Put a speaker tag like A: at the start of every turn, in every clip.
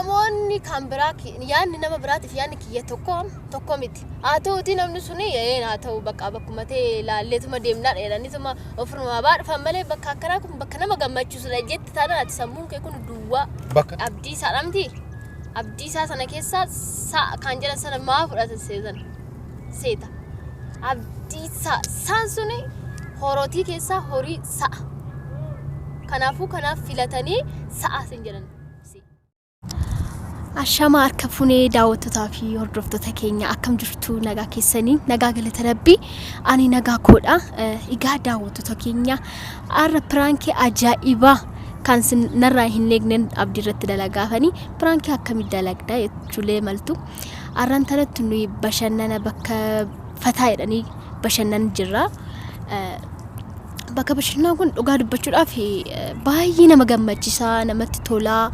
A: Namoonni kan biraa yaadni nama biraatiif yaadni kiyya tokko tokko miti. Haa ta'uutii namni suni haa ta'u bakka bakkuma ta'e ilaalleetuma deemnaa dheeraniituma ofurumaa baa dhufan malee bakka akkanaa kun bakka nama gammachiisudha jetti taanaan ati sammuun kee kun duwwaa.
B: Bakka
A: Abdii isaa miti. Abdii isaa sana keessaa sa'a kan jedhan sana maa fudhata seetan seeta. Abdii isaa saan suni horotii keessaa horii sa'a. Kanaafuu kanaaf filatanii sa'a sin jedhan. Ashama harka funee daawwattootaa fi hordoftoota keenya, akkam jirtu? Nagaa keessanii? Nagaa galata Rabbii, ani nagaa koodha. Egaa daawwattoota keenya, har'a prankii ajaa'ibaa kan sin narraa hin eegnen Abdii irratti dalagaafanii. Prankii akkamii dalagda jechuulee maltu. Har'aan tanatti nuyi bashannana bakka fataa jedhanii bashannan jirra. Bakka bashannanaa kun dhugaa dubbachuudhaaf baay'ee nama gammachiisaa, namatti tolaa.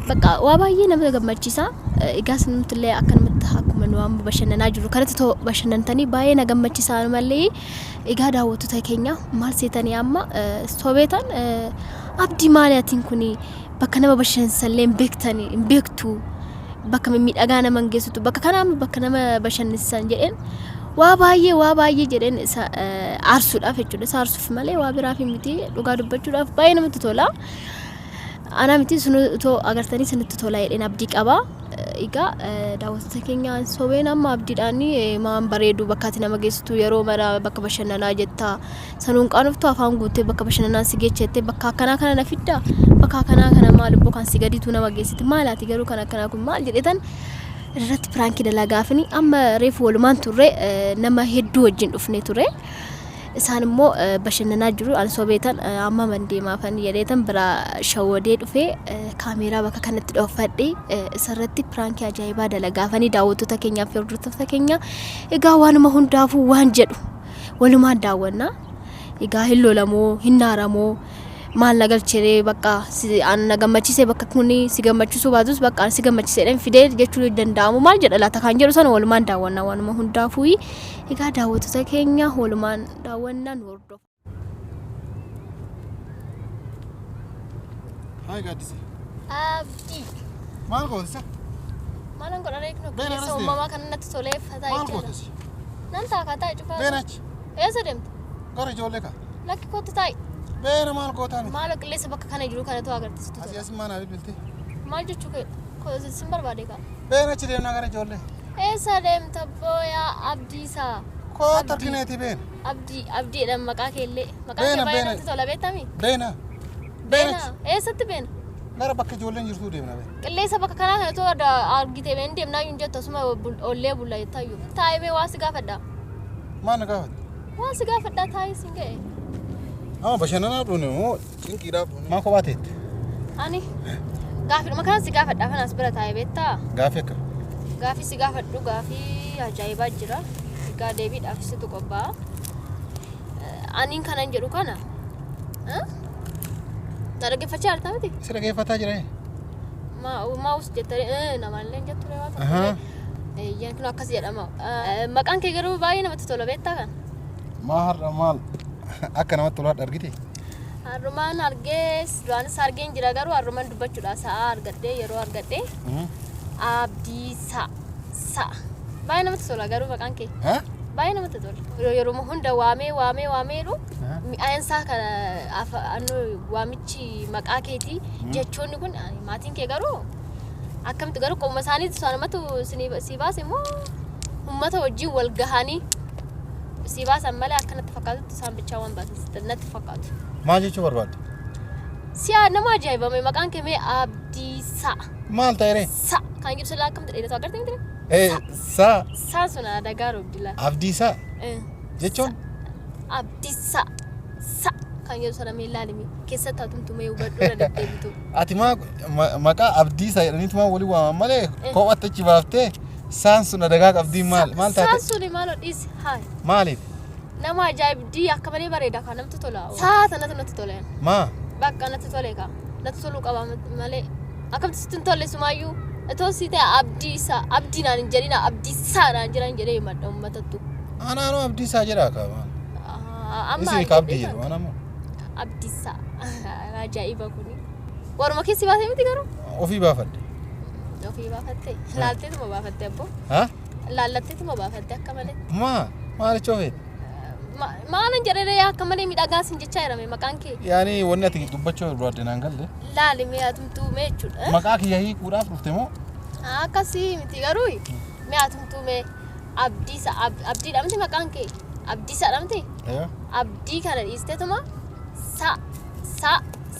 A: Bakka waa baay'ee nama gammachiisa. Egaa isinumti illee akkanumatti akkuma nu amma bashannanaa jirru kanatti too bashannantanii baay'ee na gammachiisa malee. Egaa daawwattoota keenya, maal seetanii amma sobeetan Abdii maali atiin kuni bakka nama bashannansiisallee hin beektanii hin beektu, bakka mimmiidhagaa nama hin geessitu, bakka kana amma bakka nama bashannansiisan jedheen waa baay'ee waa baay'ee jedheen isa aarsuudhaaf jechuudha. Isa aarsuuf malee waa biraaf miti. Dhugaa dubbachuudhaaf baay'ee namatti tola. Ana miti, sun otoo agartanii sinitti tola jedheen abdii qaba. Egaa daawwattoota keenya, sobeen amma Abdiidhaan maan bareedu bakka ati nama geessitu, yeroo mara bakka bashannanaa jetta, sanuun qaanoftu afaan guuttee bakka bashannanaa si geecha jettee bakka akkanaa kana na fidda, bakka akkanaa kana maal ibboo kan si gadiitu nama geessiti, maal ati garuu kan akkanaa kun maal jedhetan irratti prankii dalagaafini. Amma reefu walumaan turre, nama hedduu wajjin dhufne ture. Isaan immoo bashannanaa jiru. Ani sobeetan amma mandeemaafan jedheetan bira shawwadee dhufee kaameeraa bakka kanatti dhoofadhe isarratti prankii ajaa'ibaa dalagaafanii daawwattoota keenyaa fi hordoftoota keenya. Egaa waanuma hundaafuu waan jedhu walumaan daawwannaa. Egaa hin lolamoo hin naaramoo maal na galcheree, bakka an na gammachiise, bakka kuni si gammachiisuu baatus bakka an si gammachiisedhaan fidee jechuu danda'amu, maal jedha laata kan jedhu sana walumaan daawwannaa. Waanuma hundaafuu egaa daawwattoota keenya, walumaan daawwannaa, nu hordofa.
B: Hayi Gaaddisee.
A: Abdii.
B: Maal goota isa?
A: Maalan godha reeknu
B: Beena
A: qilleensa
B: aras deema.
A: uumamaa kan natti tolee fataa
B: Maal
A: jechuudha.
B: goota si?
A: Nan taakaa taa'e cufaa.
B: Beena achi.
A: Eessa deemta?
B: Gara ijoollee kaa.
A: Lakki, kottu taa'i.
B: Beena, maal gootaa miti?
A: Maaloo qilleensa bakka kana jiru kanatu agarsiistu
B: Asii
A: tola.
B: as maal naa bilbilte?
A: Maal jechuu kee? Sin barbaade kaa.
B: Beena, achi deemnaa gara ijoollee.
A: Eessa deemta booyaa Abdiisaa?
B: Koota
A: Abdii.
B: argineeti beena.
A: Abdii, Abdiidhaan maqaa keellee. Maqaan kee
B: Beena,
A: baay'ee
B: beena.
A: natti tola beektami?
B: Beena. Beena
A: Beena.
B: achi.
A: Eessatti beena?
B: Gara bakka ijoolleen jirtuu deemna beena.
A: Qilleensa bakka kanaa kana too argite been deemnaa hin jettu, asuma ollee bulla jettaayyuu. Taa'ee mee waa si gaafadha.
B: Maal na gaafate?
A: Waa si gaafadhaa, taa'ee siin ga'e.
B: Amma bashannanaaf dhufne moo cinqiidhaaf dhufne? Maa kophaa teette?
A: Ani gaaffiidhuma kanan si gaafadha kanas bira taa'ee beektaa?
B: Gaafii akkam?
A: Gaafii si gaafadhu gaafii ajaa'ibaa jira. Egaa deebiidhaaf situ qophaa'a. Aniin kanan jedhu kana. Na dhaggeeffachaa jirta miti?
B: Si dhaggeeffataa jira.
A: Maa'us jettanii namallee hin jettu waa tokko. Eeyyaan kun akkas jedhama. Maqaan kee garuu baay'ee namatti tola beektaa kan?
B: Maa har'a maal akka namatti tolu har'a argite?
A: Har'umaan argee, duraanis argeen jira, garuu har'umaan dubbachuudha sa'aa argadhee, yeroo argadhee. Abdii sa'a sa'a. Baay'ee namatti tola garuu maqaan kee. Baay'ee namatti tola. Yeroo hunda waamee waamee waameeru mi'aan isaa kana waamichi maqaa keetii jechoonni kun maatiin kee garuu akkamitti garuu qoma isaaniitu isaanumatu si baase immoo uummata wajjin wal gahanii si baasan malee akka natti fakkaatutti isaan bichaa waan baasan natti fakkaatu.
B: Maal jechuu barbaadde?
A: Si'a nama ajaa'ibame maqaan kee mee Abdii sa'a.
B: Maal ta'e ree?
A: Sa'a kan ibsu laa akkamitti dheeratu agartee miti?
B: Ee, saa.
A: Saan sun adagaa roobdilaa.
B: Abdiisaa jechuun
A: Abdii sa'a sa'a kan jedhu sana mee ilaalimi keessatti hatumtumee hubadhu irra deddeebitu.
B: Ati maa maqaa Abdiisaa jedhaniitu maa walii waaman malee kophaatti achi baaftee saan sun adagaa qabdii maal maal
A: Saan
B: taate?
A: suni maaloo dhiisi haay.
B: Maaliif?
A: Nama ajaa'ibdii akka malee bareeda kan namatti tola. Saa sanatu natti tole.
B: Maa?
A: Bakka natti tole kaa. Natti toluu qaba malee. Akkamitti sitti hin tolle sumaayyuu? Itoo si ta'e Abdii isaa Abdii naan hin jedhina, Abdii isaa naan jedhan jedhee himadha uummatattu.
B: Anaanoo Abdiisaa jedhaa kaa maal?
A: Amma
B: Isin ka Abdii jedhu waan ammoo.
A: Abdii isaa ajaa'iba kuni. Waruma keessi baasee miti garuu?
B: Ofii baafadhe.
A: Ofii baafatte. Laalteetuma baafatte abboo.
B: Ha?
A: Laallatteetuma baafatte akka malee.
B: Maa? Maalichoo feete?
A: Maalan jedhee akka malee miidhagaa sin jechaa jirame maqaan kee.
B: Yaani wanni ati dubbachuu barbaadde naan galle.
A: Laali mee atumtuu mee jechuudha.
B: Maqaa kiyya hiikuudhaaf dhufte moo?
A: Akkasii miti garuu mee atumtuu mee Abdiisa Abdiidha miti maqaan kee? Abdiisaadha miti?
B: Eeyyoo.
A: Abdii kana dhiisteetuma sa sa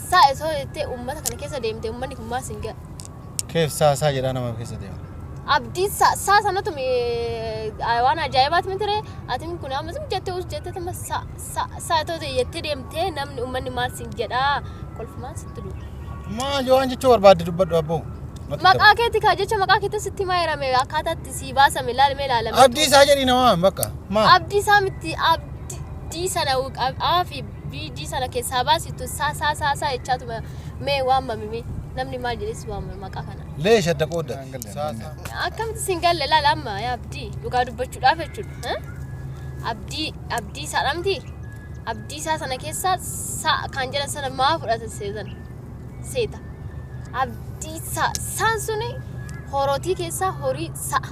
A: sa osoo jettee uummata kana keessa deemte uummanni kun maal sin ga'a?
B: Keef saa saa jedhaa nama keessa deema.
A: Abdii sa saa sanatu waan ajaa'ibaati miti ree? Ati kun amma zum jettee us jetteetuma sa sa sa osoo jettee deemtee namni uummanni maal sin jedhaa? Kolfumaan sitti du'a.
B: Maal yoo waan jechuu barbaadde dubbadhu abboo. Natti
A: Maqaa keeti kaa jecha maqaa keetti sitti himaa jirame akkaataa itti sii baasame ilaali mee ilaalame.
B: Abdii isaa jedhii nama bakka. Maal?
A: Abdii isaa miti abdii sana A fi B D sana keessaa baasitu saa saa saa saa jechaatuma mee waamame mee namni maal jedhee si waamame maqaa kana.
B: Leesh adda qoodda. Saa saa.
A: Akkamitti sin galle ilaali amma yaa abdii dhugaa dubbachuudhaaf jechuudha. Abdii abdii isaa dhamti abdii isaa sana keessaa saa kan jedhan sana maa fudhata seetan seeta. Abdii saa saan suni horotii keessaa horii sa'a.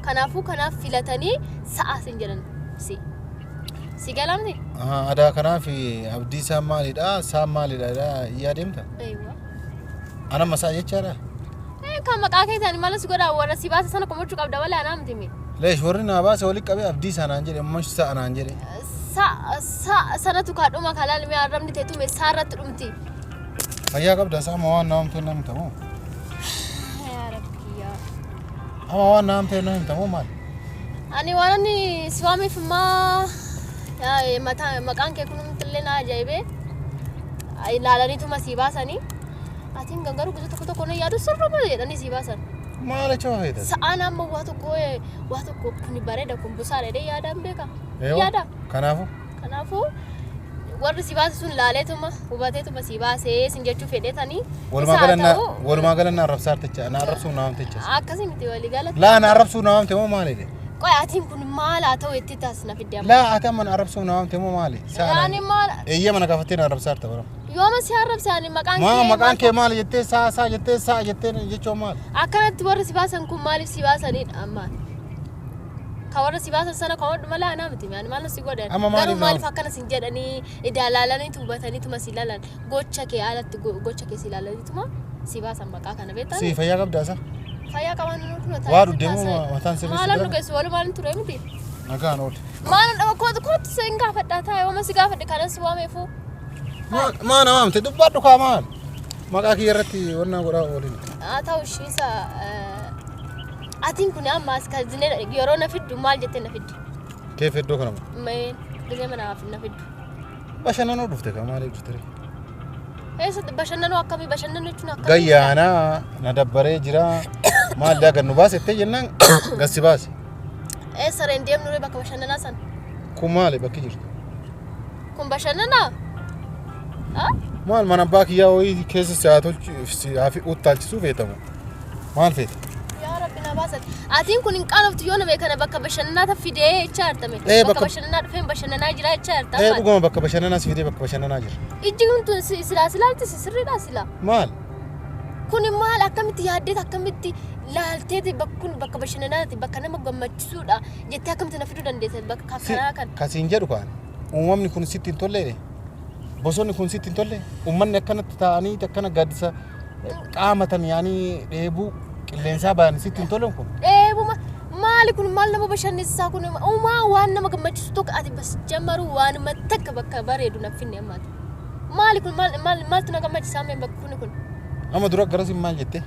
A: Kanaafuu kanaaf filatanii sa'a sin jedhan si. Si galaa miti?
B: Ahaa, adaa kanaaf abdii isaan maalidha? Saan maalidha? Iyyaa deemta?
A: Eeywa.
B: Ana masaa jechaadha.
A: Ee kan maqaa kee ta'an maal si godhaa warra si baase sana komachuu qabda malee anaa miti mi.
B: Leesh warri naa baase walitti qabee abdii isaa naan jedhe ammas sa'a naan jedhe.
A: Sa sa sanatu kaa dhuma kaa laali mee arrabni tee tume saa irratti dhumti.
B: Fayyaa qabda isaa amma waan naam ta'e nam ta'u.
A: Yaa Rabbi kiyyaa.
B: Amma waan naam ta'e nam ta'u maal?
A: Ani waan ani si waameef immoo yaa mataa maqaan kee kunumti illee na ajaa'ibee ilaalaniituma sii baasanii atiin garuu gosa tokko tokko na yaadu sirruma jedhanii sii baasan.
B: Maal jecha feeta?
A: Sa'aan amma waa tokko waa tokko kuni bareeda kun busaadha jedhee yaadaan beeka.
B: Eewa.
A: Yaada.
B: Kanaafuu
A: Kanaafuu warri si baase sun laaleetuma hubateetuma si baasee sin jechuu fedheetanii.
B: walumaa
A: Isa haa
B: gala na
A: ta'u,
B: walumaa gala na arrabsaa articha na arrabsuu na waamticha.
A: Akkasii miti walii gala.
B: Laa na arrabsuu na waamte moo maali?
A: Qoy atiin kun maal haa ta'u itti taas na fidde amma.
B: Laa ati amma na arrabsuu na waamte moo maali? Sa'a
A: Ani maal
B: eeyyama na gaafattee na arrabsaa arta bara.
A: yooma si arrabse ani maqaan
B: Maa
A: kee
B: maqaan kee maali jettee saa saa jettee saa jettee jechuun maali?
A: Akkanatti warri si baasan kun maaliif si baasanidha amma? Ka warra si baasan sana komadhu malee anaa miti ani maal si godhan?
B: Amma maaliif
A: Garuu maaliif
B: na-
A: akkana sin jedhanii idaa laalaniitu hubataniituma si ilaalan gocha kee alatti gocha kee si ilaalaniituma si baasan maqaa kana beektaa?
B: Si fayyaa qabdaa isa?
A: Fayyaa qabaan nu kun
B: Waa dhugdee moo mataan sirrii si
A: Maalan
B: dura?
A: dhugeessu walumaan ture miti.
B: Nagaan oole.
A: Maalan dhaba kootu kootu sin gaafadhaa taa'e wama si gaafadhe kanan si waameefuu.
B: Maa na waamte dubbadhu kaa maal? Maqaa kiyya irratti wannaa godhaa oolin.
A: Haa ta'u ishiisa atiin kun amma as kan yeroo na fiddu maal jettee na fiddi?
B: Keef iddoo kana moo?
A: Mee gisee mana na fiddu.
B: Bashannanuu dhufte kaa maaliif dhufte ree?
A: Eessatti bashannanuu akkamii bashannanuu jechuun akkamii?
B: Gayyaanaa na dabbaree jira maal daa gad nu baase jettee jennaan gad si baase.
A: Eessa reen deemnu ree bakka bashannanaa sana?
B: Kun maali bakki jirtu?
A: Kun bashannanaa? Ha?
B: Maal mana abbaa kiyyaa wayii keessa si haa tolchu si haa fi uttaalchisuu feetamu. Maal feeta?
A: Yaa Rabbi na baasati. Atiin kun hin qaanoftu yoo nama kana bakka bashannanaa ta fidee jechaa jirtame.
B: Ee,
A: Bakka
B: bakka-
A: bashannanaa dhufeen bashannanaa jira jechaa jirta.
B: Ee dhuguma bakka bashannanaa si fidee bakka bashannanaa jira.
A: Ijji kun tun silaa silaalti si sirriidha silaa.
B: Maal?
A: Kun maal akkamitti yaaddeet akkamitti laalteeti bakki kun bakka bashannanaati bakka nama gammachisuudha jettee akkamitti na fiduu dandeessa bakka
B: Si
A: kanaa kan.
B: kasiin jedhu kaan uumamni kun sitti hin tollee bosonni kun sitti hin tolle uummanni akkanatti taa'anii akkana gaaddisa qaamatan yaanii dheebuu qilleensaa ba'an sitti hin tolle kun.
A: Dheebuma maali kun maal nama bashannansiisaa kun uumaa waan nama gammachiisu tokko ati bas jammaruu waanuma takka bakka bareedu na finne ammaati. Maali kun maal maal maaltu na gammachiisaa mee bakki kuni kun?
B: Amma dura garasiin maal jette?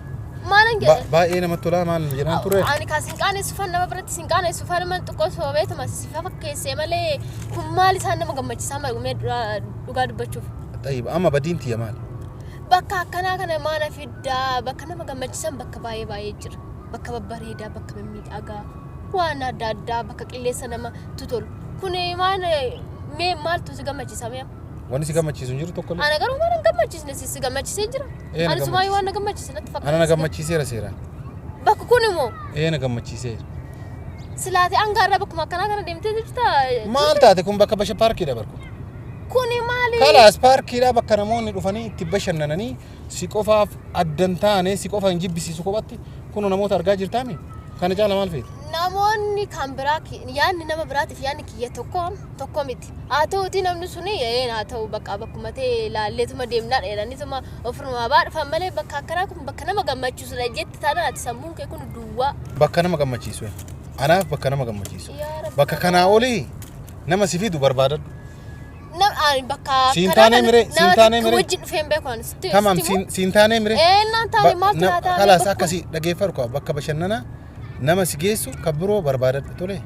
A: Maalan jedhe?
B: Baay'ee namatti tolaa maal jedhaan ture?
A: Ani kaa sin qaanessu fan nama biratti sin qaanessu fan nama xiqqoo soobeetuma si fakkeessee malee kun maal isaan nama gammachiisaa mee dhugaa dubbachuuf.
B: Xayyiba amma badiin tiyya maali?
A: Bakka akkanaa kana maana fiddaa bakka nama gammachiisan bakka baay'ee baay'ee jira. Bakka babbareedaa bakka mimmiidhagaa waan adda addaa bakka qilleensa nama tolu. Kun maal mee maaltu si gammachiisa mee?
B: Wanni si gammachiisu hin jiru tokko illee.
A: Ana garuu waan hin gammachiisne si gammachiisee jira.
B: Ee, na
A: Ani sumaayyuu
B: gammachiise.
A: waan na gammachiise natti fakkaata.
B: Ana na gammachiiseera seeraan.
A: Bakki kun immoo
B: Ee na gammachiiseera.
A: silaatee hangaarraa bakkuma akkanaa kana deemtee jirta.
B: Maal taate kun bakka basha paarkiidha barku.
A: Kuni maali?
B: Kalaas paarkiidhaa bakka namoonni dhufanii itti bashannananii si qofaaf addan taane si qofa hin jibbisiisu kophatti kun namoota argaa jirtaami. Kana caala maal feete?
A: Namoonni kan biraa yaadni nama biraatiif yaadni kiyya tokko tokko miti. Haa ta'uutii namni suni haa ta'u bakka bakkuma ta'e ilaalleetuma deemnaa dheeranituma ofurumaa baa dhufan malee bakka akkanaa kun bakka nama gammachiisudha jetti taanaan ati sammuun kee kun duwwaa.
B: Bakka nama gammachiisu. Anaaf bakka nama gammachiisu.
A: Yaa Rabbi.
B: Bakka kanaa olii nama si fidu barbaadadhu.
A: Nam ani bakka
B: Siin
A: akkanaa
B: taanee
A: kana
B: miree? Siin
A: nama
B: taanee
A: takka
B: miree?
A: wajjin dhufee hin beeku ani. Sitti
B: Tamam
A: sitti himu?
B: siin taanee miree?
A: Naan taane maaltu naa taane
B: Kalaas
A: bakka
B: akkasii dhageeffadhu qaba bakka bashannanaa nama si geessu kan biroo barbaadadhu tole.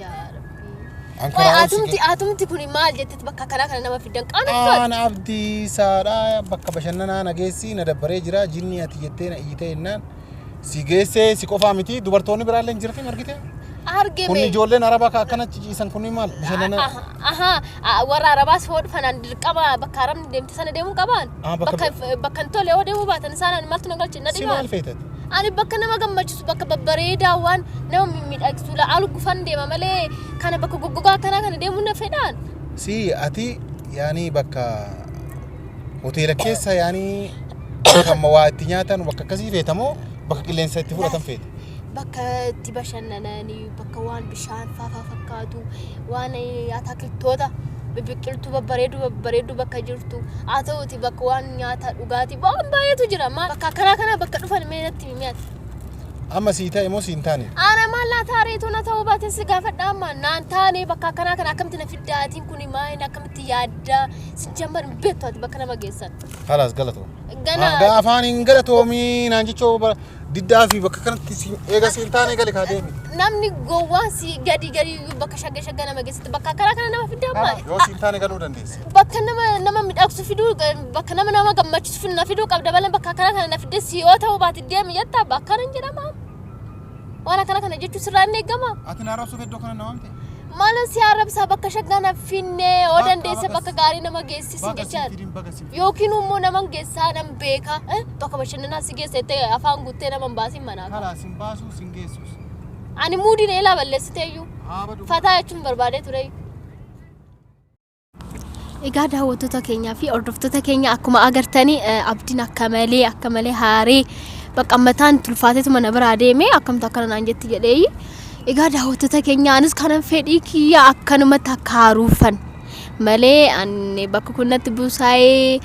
A: Yaa Rabbi.
B: An
A: Qoy
B: karaa ol si
A: atumti atumti kun maal jettetti bakka akkanaa kana nama fiddan qaanoffaati.
B: Aan abdiisaadha bakka bashannanaa na geessi na dabbaree jira jinni ati jettee na iyyitee jennaan si geessee si qofaa miti dubartoonni biraallee hin jirti argite. Kun
A: Argime.
B: ijoolleen arabaa ka akkanatti ciisan kun maal bashannana.
A: Aha, warra arabaas hoo dhufan an dirqama bakka arabni deemte sana deemuu qabaan.
B: Ah, bakka
A: Bakka bakka hin tole yoo deemuu baatan isaan ani maaltu na galche na
B: Si
A: dhibaan.
B: maal feetat?
A: Ani bakka nama gammachiisu bakka babbareedaa waan nama mimmiidhagsu la'aalu gufan deema malee kana bakka goggogaa akkanaa kana deemuu na fedhaan.
B: Si ati yaani bakka hoteela keessa yaani bakka waa itti nyaatan bakka akkasii feetamoo bakka qilleensa itti fudhatan feete?
A: Bakka itti bashannananii bakka waan bishaan faafaa fakkaatu waan ataakiltoota biqiltuu babbareedu babbareedu bakka jirtu haa ta'uti bakka waan nyaata dhugaatii waan baay'eetu jira maal bakka akkanaa kana bakka dhufan mee natti himi ati.
B: Amma sii ta'e moo sii hin taane?
A: Ana maal laa taareetu na ta'uu baate si gaafadha amma naan taane bakka akkanaa kana akkamitti na fiddaatiin kun maal akkamitti yaadda si jammar hin beektu ati bakka nama geessan.
B: Kalaas galatoo.
A: Gana
B: Afaan hin galatoomii naan jechoo diddaa fi bakka kanatti eega siin taane gale kaa deemi.
A: Namni gowwaan si gadi gadi bakka shagga shagga nama geessatti bakka akkanaa kana nama fiddaa amma.
B: Yoo siin taane galuu dandeessa.
A: Bakka nama nama miidhagsu fiduu bakka nama nama gammachiisu na fiduu qabda malee bakka akkana kana na fidde si yoo ta'uu baate deemi jetta bakka kana hin jedhama. Waan akkana kana jechuun sirraa inni eegama.
B: Ati na arrabsuuf iddoo kana na waamte?
A: Maal si arrabsaa bakka shaggaa na finne yoo
B: Bakka
A: dandeesse
B: bakka
A: bakka gaarii nama geessisi
B: Baga siin
A: jechaan.
B: fidin baga siin fidin.
A: Yookiin immoo nama geessaa nam beeka bakka bashannanaa si geessa jettee afaan guuttee nama hin baasin manaa.
B: Kalaas hin baasuu sin geessus.
A: Ani muudiin eelaa balleessiteeyyuu
B: Haa badu.
A: Fataa jechuun barbaadee ture. Egaa daawwattoota keenyaa fi hordoftoota keenya akkuma agartanii abdiin akka malee akka malee haaree bakka mataan tulfaateetuma na biraa deeme akkamtu akkana naan jetti jedheeyi. Egaa daawwattoota keenya anis kanan fedhii kiyya akkanumatti akka haaruufan malee ani bakka kun natti buusaa'ee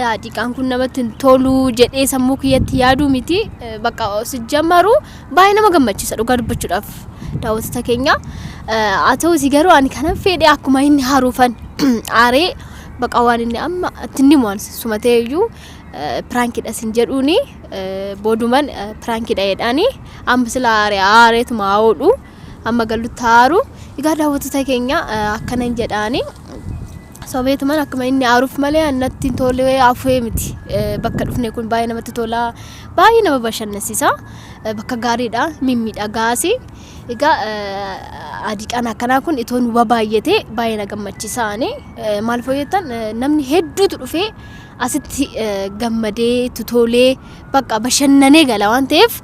A: hadiiqaan kun namatti hin tolu jedhee sammuu kiyyatti yaaduu miti bakka si jammaru baay'ee nama gammachiisa dhugaa dubbachuudhaaf daawwattoota keenya. Haa ta'uutii garuu ani kanan fedhe akkuma inni haaruufan aaree bakka waan inni amma itti inni waan sumatee iyyuu prankiidha sin jedhuuni booduman prankiidha jedhaani amma sila aaree aareetuma haa oodhu amma galutti haaru. Egaa daawwattoota keenya akkanan jedhaani sobeetuman akkuma inni aaruuf malee natti hin tolee hafu'ee miti. Bakka dhufne kun baay'ee namatti tola, baay'ee nama bashannansiisa, bakka gaariidha, mimmiidhagaas. Egaa adiqaan akkanaa kun itoo nu baay'ate baay'ee na gammachiisa. Ani maal fooyyattan namni hedduutu dhufee asitti gammadee itti tolee bakka bashannanee gala waan ta'eef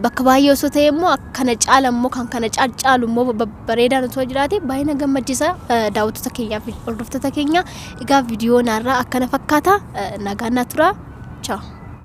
A: bakka baay'ee osoo ta'e immoo akkana caala immoo kan kana caalu immoo babbareedaan osoo jiraate baay'ee na gammachiisa daawwattoota keenyaa fi hordoftoota keenya. Egaa viidiyoon har'aa akkana fakkaata, nagaan naa tura, ciao.